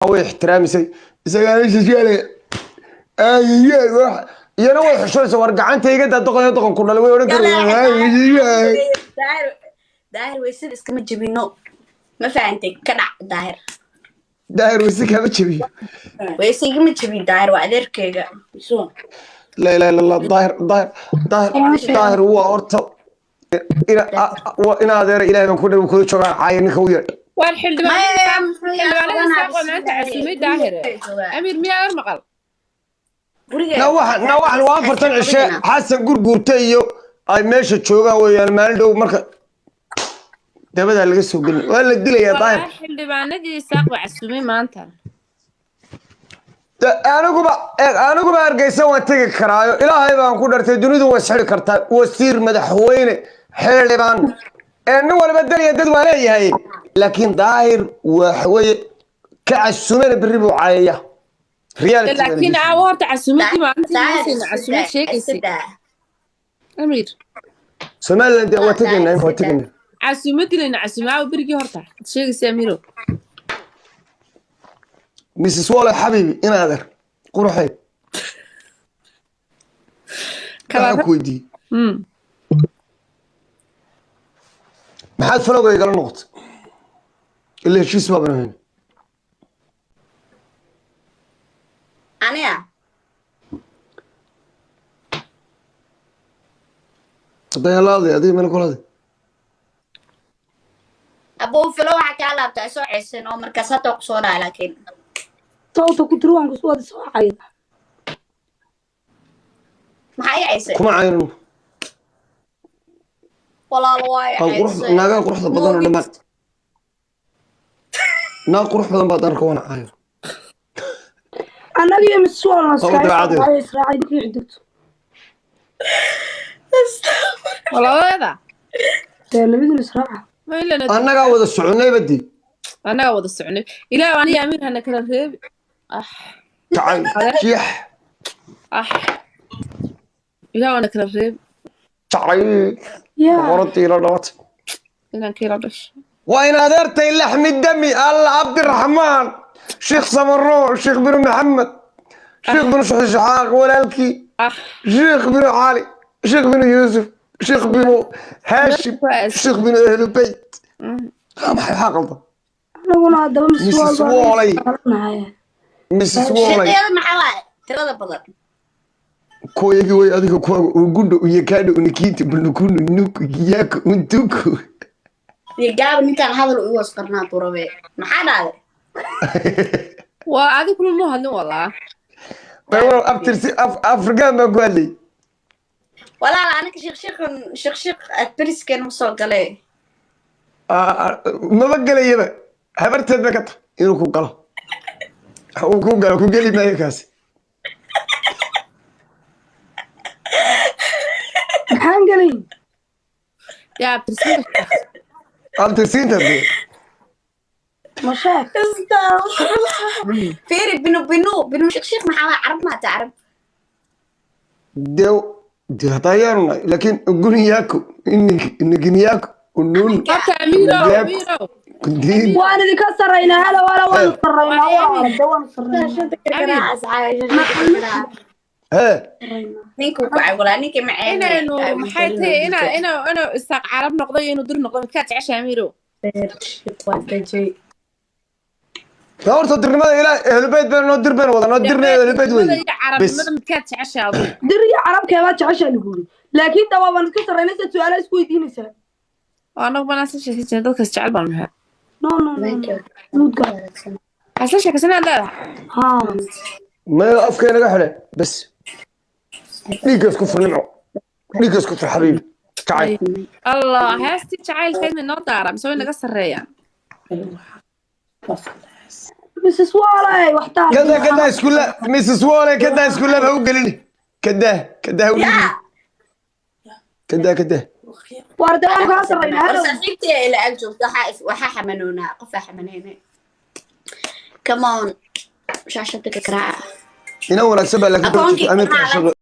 Way ixtiraamisay isagaa meesha sheelaya, iyana way xushaysa. War gacanta iga daa, doqon, doqon ku dhalay, way odhan kara. Daahir, Daahir, weysada iskama jebino, ma fahantay? Ka dhac, Daahir. Daahir weyse kama jabiyo. Weyse igama jebin Daahir, waa adeerkeyga. Laa ilaha illa Allah. Daahir, Daahir, Daahir, Daahir waa horta waa ina adeera. Ilahay baan ku dhawi kula joogaa. Caaya ninka u yeedh. Waan xildhibaanada Isaaq oo maanta casuumay Daahir. Amiir, miyaa er maqal? Na waxan, na waxan waa 40 cishe Xasan Gurguurta iyo ay meesha joogaan weeyaan. Maalin dhow marka dabadaa laga soo gelin, waa la dilayaa Daahir. Walaa xildhibaanadii Isaaq baa casuumay maanta. Aniguba eeg, aniguba Hargeysa waan tegi karaayo. Ilaahay baan ku dhartay, dunidu waa isxiri kartaa. Wasiir, madaxweyne, xildhibaan, ee nin waliba daliya dad waa leeyahay, laakiin Daahir waxa weeye ka casuumena berri buu caayaya. Reality baan Laakiin idin aawo, horta casuumadii maalintii muusayna casuumad sheegaysay, Amiir. Somaliland waa tegaynaa imka, waa tegaynaa. Casuumadii layna casuumay aawo berigii horta ad sheegaysay, Amiiro. Mrs Wale, xabiibi, in adeer quruxay, waxaan ku weydiiyey, maxaad falowga igala noqotay? Ila heshiis baaban ahayn. Aniga? Dayalaadi adiga meel kulaadi. Abuu filo, waxaa kaa laabtaa soo ceysan oo markaas hadda kusoo dhaca, laakiin Sawta ku tiri waan kusoo wada soo cayda. Maxaa i ceysay? Kuma caynano. Walaalo, waa i Waa qurux ceysay. Naagaha quruxda badan oo dhammaan, naag qurux badan baad arka, waana caayo. Annaga iyo Miss Walna Oo dabeecaddeeda. Israacay ninkii xiddigto. Walaaladeeda. Dee labaduna israaca. Ma ilana. Annagaa wada soconay badii. Annagaa wada soconay. Ilaah aniga Amiir hana kala reebi. Ah. Jacayl jiix. Ah, Ilaah wana kala reebi. Jacayl. Yaa. Boqoradii la dhalatay. Inankii la dhashay. Waa in adeertay laxmi dami alla Cabdiraxmaan Sheekh Samaro, Sheekh binu Maxamed, Sheekh binu Shaxaaq, walaalkii. Ah. Sheekh binu Cali, Sheekh binu Yuusuf, Sheekh binu Haashim, Sheekh binu Ahlu Beyt. Maxay, maxaa qaldan? Anaguna haddaba Miss Mrs. Wal Walley. baan. Mrs Walley. Shaqeeda maxaa waaye tirada badan? Kuwayagii way adiga kuwa ugundho uyakaadho unikiinta bunukunu nuku giyaku untuku. Iyo gaaba ninkaan hadal igu hoos qarnaa durabe, maxaa dhahday? Waa adi kulma mu hadlin walaa. Bayro abtirsi af Afrikaan baan ku hadlay. Walaal, aniga shiiq shiiqan shiiq shiiq adberiskeen ma soo galee. Maba gelayaba, habarteed ba ka tahay inuu ku galo, uu ku galo, ku geli maayo kaasi. Maxaan gelayn? Yaa abtirsiinta? Abtirsiinta dee. Mashaak. Fiiri, binu binu binu shiiq shiiq maxaa waaye? Carab maata, carab. Dee hataa yaanu nahay, laakiin uguniyaku iniginiyaku unun. Horta Amiiro. Yaku. Amiiro. Kundiin. Waan idinka sarraynaa, halo halo, waanu sarraynaa walaal, dee waanu sarraynaa. Hee. Ninka ku cay walaa ninka maceen. Inaynu maxay tahay ina ina inuu Isaaq carab noqdo iyo inuu dir noqdo, midkaa jecesha, Amiiro? Taa horta dirnimada ilaa Ahlubeyt baynu noo dir baynu wadanaa, dirna Ahlubeyt wey. Dirnimada iyo Bes. carabnimada midkaa jecesha adigu? Dir iyo carabkeebaa jeceshaa lagu yiri, laakiin dawaa waan iska sarraynaa, sidaad su-aalaha isku weydiinaysaa. Oo anagu banaan isla sheekaysan, dadkaas jecel baan nahay. No, no, no, nuudka. Waxaa isla sheekaysanaad leedahay. Haa. Maya, afkay naga xidhe bes, dhiiggaas ku fur, nimco, dhiiggaas ku fur, xabiibi jacayl. Allah, heestii jacaylkeedna noo daara mise way naga sarreeyaan? Mrs Walley wax taa. Kada kada iskulla Mrs Walley, kada iskulla ha u gelini, kada kada ha u gelini, kada kada. Waar dee waan kaa sarraynaa, War halo. Saaxiibtay ila ag joogta, waxaa waxaa xamanoonaa qofaa xamaneyne. Come on, shaashada ka garaaca. Ina wanaagsan baa laakiin Akoonkii amirka maxaa cashada.